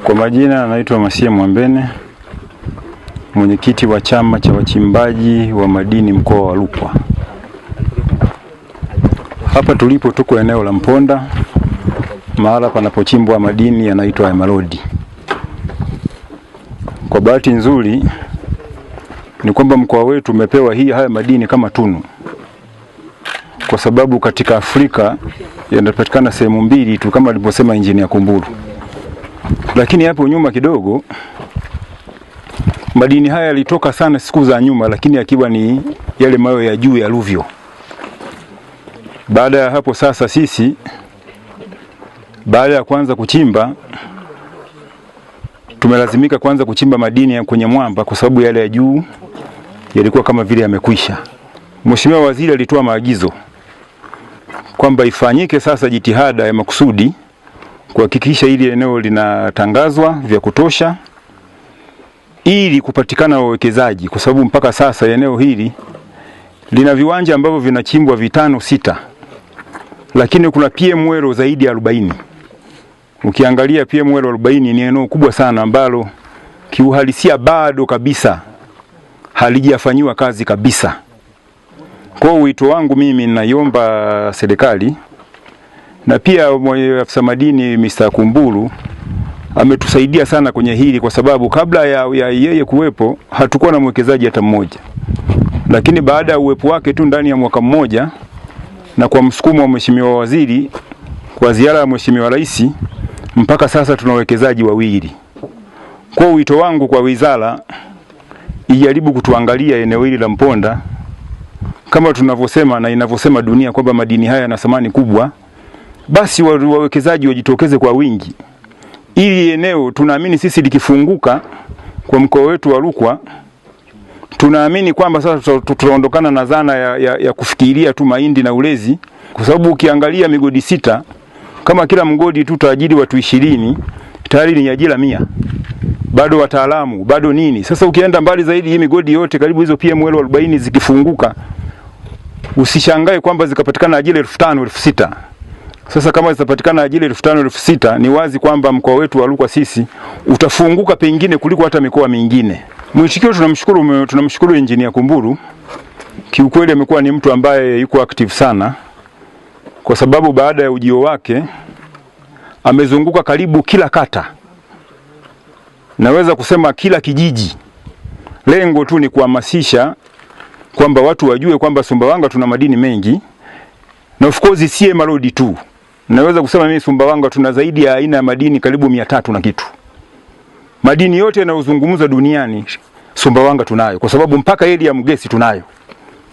Kwa majina naitwa Masia Mwambene, mwenyekiti wa chama cha wachimbaji wa madini mkoa wa Rukwa. Hapa tulipo tuko eneo la Mponda, mahala panapochimbwa madini yanaitwa emerald. Kwa bahati nzuri ni kwamba mkoa wetu umepewa haya madini kama tunu, kwa sababu katika Afrika yanapatikana sehemu mbili tu kama alivyosema Injinia Kumburu. Lakini hapo nyuma kidogo madini haya yalitoka sana siku za nyuma, lakini akiwa ni yale mawe ya juu ya aluvyo. Baada ya hapo sasa sisi baada ya kuanza kuchimba tumelazimika kuanza kuchimba madini kwenye mwamba kwa sababu yale ya juu yalikuwa kama vile yamekwisha. Mheshimiwa Waziri alitoa maagizo kwamba ifanyike sasa jitihada ya makusudi kuhakikisha hili eneo linatangazwa vya kutosha ili kupatikana wawekezaji, kwa sababu mpaka sasa eneo hili lina viwanja ambavyo vinachimbwa 5 6, lakini kuna PML zaidi ya 40. Ukiangalia PML 40 ni eneo kubwa sana ambalo kiuhalisia bado kabisa halijafanyiwa kazi kabisa. Kwa wito wangu mimi naiomba serikali na pia afisa madini Mr. Kumburu ametusaidia sana kwenye hili, kwa sababu kabla ya yeye kuwepo hatukuwa na mwekezaji hata mmoja, lakini baada ya uwepo wake tu ndani ya mwaka mmoja na kwa msukumo wa Mheshimiwa Waziri kwa ziara ya Mheshimiwa Rais, mpaka sasa tuna wawekezaji wawili. Kwa wito wangu kwa wizara ijaribu kutuangalia eneo hili la Mponda kama tunavyosema na inavyosema dunia kwamba madini haya yana thamani kubwa, basi wawekezaji wajitokeze kwa wingi ili eneo tunaamini sisi likifunguka kwa mkoa wetu wa Rukwa, tunaamini kwamba sasa tutaondokana na dhana ya kufikiria tu mahindi na ulezi, kwa sababu ukiangalia migodi 6 kama kila mgodi tu taajiri watu 20 tayari ni ajira 100, bado wataalamu bado nini. Sasa ukienda mbali zaidi, hii migodi yote karibu hizo PML 40 zikifunguka, usishangae kwamba zikapatikana ajira 5000 6000. Sasa kama zitapatikana ajira 5000 6000, ni wazi kwamba mkoa wetu wa Rukwa sisi utafunguka pengine kuliko hata mikoa mingine. Mwitikio tunamshukuru Injinia Kumburu. Kiukweli amekuwa ni mtu ambaye yuko active sana, kwa sababu baada ya ujio wake amezunguka karibu kila kata, naweza kusema kila kijiji. Lengo tu ni kuhamasisha kwamba watu wajue kwamba Sumbawanga tuna madini mengi, na of course si emerald tu. Naweza kusema mimi Sumbawanga tuna zaidi ya aina ya madini karibu 300 na kitu. Madini yote yanayozungumzwa duniani Sumbawanga tunayo, kwa sababu mpaka helium gesi tunayo.